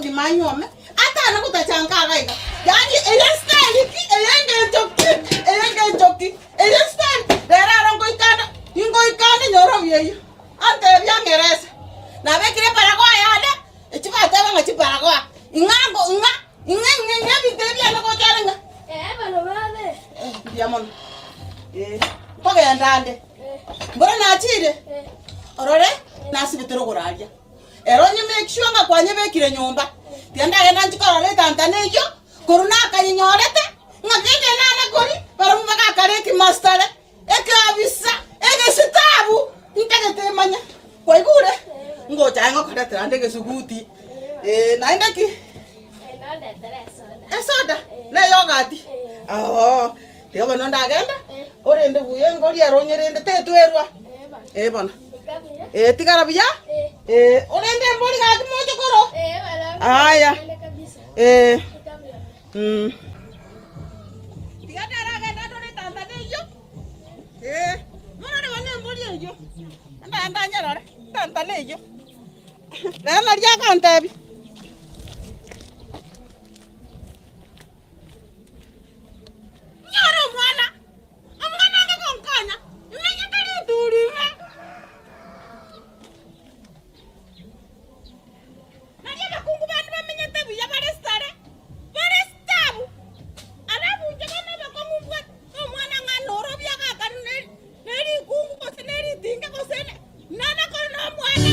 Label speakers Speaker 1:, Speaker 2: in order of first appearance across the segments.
Speaker 1: omogima anyuome, atana gotacha nka iga iga. Yaani eye style ki, eye engencho ki, eye engencho ki, eye style, rero aro ngoikane, ingoikane nyora obuya eyio. Antebia ang'erese, nabekire ebaragoa yane, echi bateba ng'a chibaragoa, ing'a ngo ing'a ing'a ing'a ing'a ebinto ebi biane gocha are ng'a. Eh, mbuya mono, eh, nkogenda ande, mboro nachire, orore, nasibete rogoro aria, ero onye make sure ng'a kwanyebekire nyomba, tiga ndagenda nchie korora etantana eyio, korwa nakanyenyorete, ng'a kende nane koria, barabwo bagakara ekimastare. Ekeabisa egesitabu ntagete emanye. Kwaigure? Ngocha aye ngokoretera ande egesuguti. Eh, naende ki? Esoda na eyogati. Oo, tiga bono ndagenda, orende buya engori ero onyerende tetwerwa. Eh bono. Eh, tigara buya. Eh, orende embori gaki mochokoro. Aya. Eh. Mm. Tiga ndaragende ndore etantana eyio, ee, morore bono embori eyio, ndagende nyerore etantana eyio, rero nario agontebia. Nyore omwana, omwana onde gonkonya, imenyete rituri ime. Nario abakungu bande bamenyete buya bare sare, bare sitabu, alafu inche bono obokong'u mbwate, omwana ng'a norobia agakanu ne rikungu gose ne ritinge gose ne nana kore nomwana.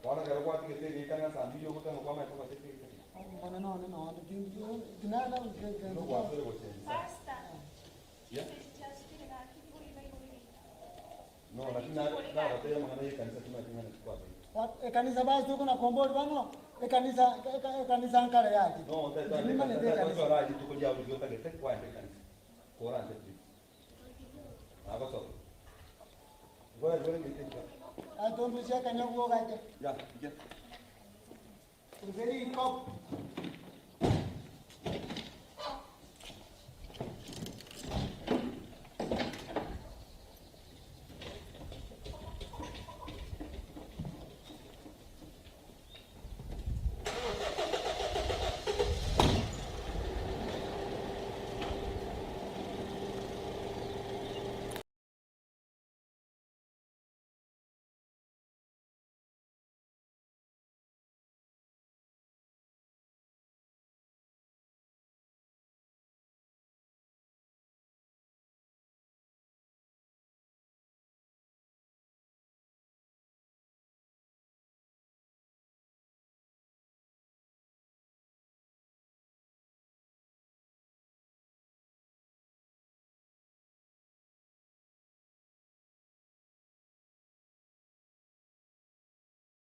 Speaker 2: Bono ekero gwatigete egeita ng'a saa mbiri ogotanga kwamanyete ogotete egeita ki?
Speaker 3: Bono nonye nonye tinana
Speaker 2: Nogwasore gochia inse. Yeah. No, lakini nagotebia amang'ana ya ekanisa timanyeti ng'a naki kwabeire.
Speaker 3: Ekanisa basi tokona kombori bono ekanisa ekanisa nkare yaki.
Speaker 2: No, otete ande ekanisa, tata ore rituko riao riria otagete kwaenda ekanisa, korante trip. Nagosoka. Igora igora egeita ekio.
Speaker 3: Aye tondusie akanyagwa ogake.
Speaker 2: Ya, iga.
Speaker 3: Gose rikopo.